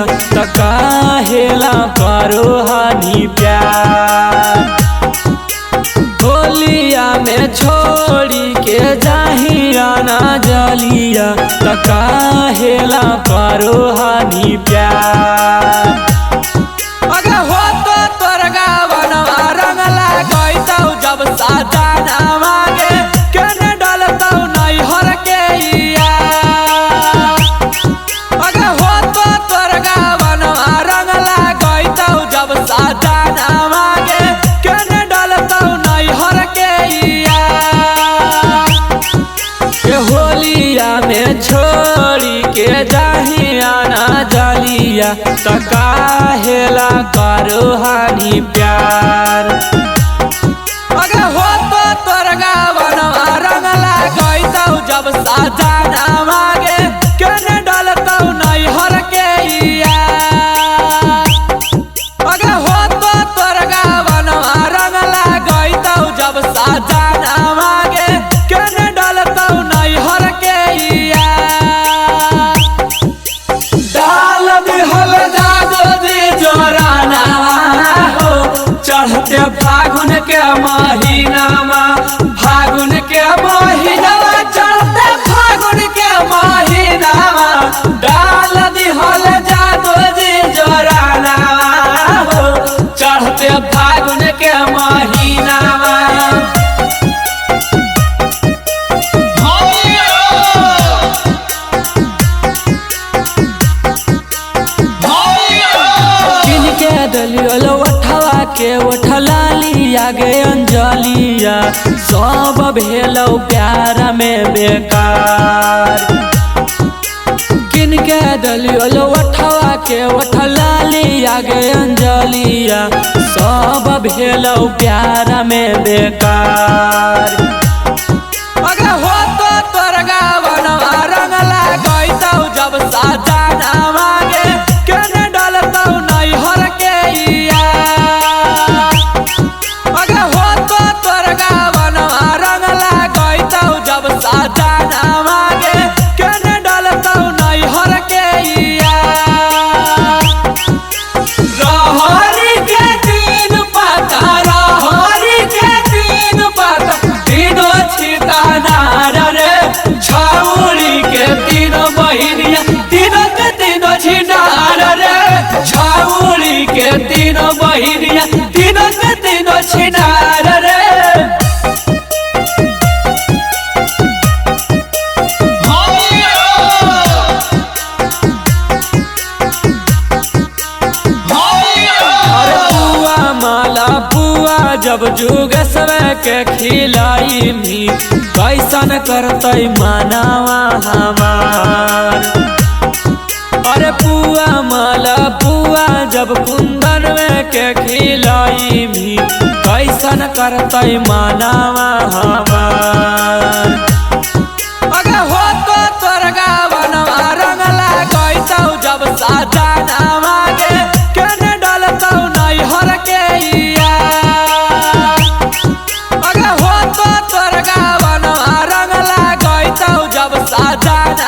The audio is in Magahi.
त काहेला करो हानि प्यार। होलिया में छोड़ी के जाहिया ना जलिया त काहेला करो हानि प्यार। अगर हो तो तोर गावनवा रंग लागैतौ जब साजनवा गे केने डलतौ नैहर के यार। अगर हो तो तोर गावनवा रंग लागैतौ जब साजनवा गे केने डलतौ नैहर के यार। के होलिया में छोड़ी के जाहिया ना जलिया त काहेला करो हानि प्यार। अगर हो तो तोर गावनवा रंग लागैतौ जब साजनवा गे केने डलतौ नैहर के यार। अगर हो तो तोर गावनवा रंग लागैतौ जब साजनवा गे केने डलतौ नैहर के यार। डाल दिहल जादो जी जोराना हो चढ़ते फागुन के महीनामा, फागुन के महीनामा चढ़ते फागुन के महीनामा डाल दिहल जादो जी जोराना हो चढ़ते फागुन के महीनामा। ओठवा के ओठला लिया गे अंजलिया सब भेलौ प्यार में बेकार। किन के दलियो ओठवा के ओठला लिया गे अंजलिया सब भेलौ प्यार में बेकार। अगर हो तो तोर गावनवा रंग लागैतौ जब साजनवा गे केने डलतौ नैहर के यार। अगर हो तो तोर गावनवा रंग लागैतौ जब साजनवा गे केने डलतौ नैहर के यार। रहरी के तीन पाता, रहरी के तीन पाता तीनों छितानार रे छाउरी के तीनों बहिनिया तीनों के तीनों छिनार रे छाउरी के तीनों बहिनिया तीनों के तीनों छिनार रे। अरे पुआ माला पुआ जब जुग समय के खिलाई भी कैसन करतै मानवा हमार। अरे पुआ माला पुआ जब कुंदन में के खिलाई भी कैसन करतै मानवा हमार। अगर हो तो तोर गावनवा रंग लागैतौ जब साजनवा गे केने डलतौ नैहर के यार। अगर हो तो तोर गावनवा रंग लागैतौ जब साजनवा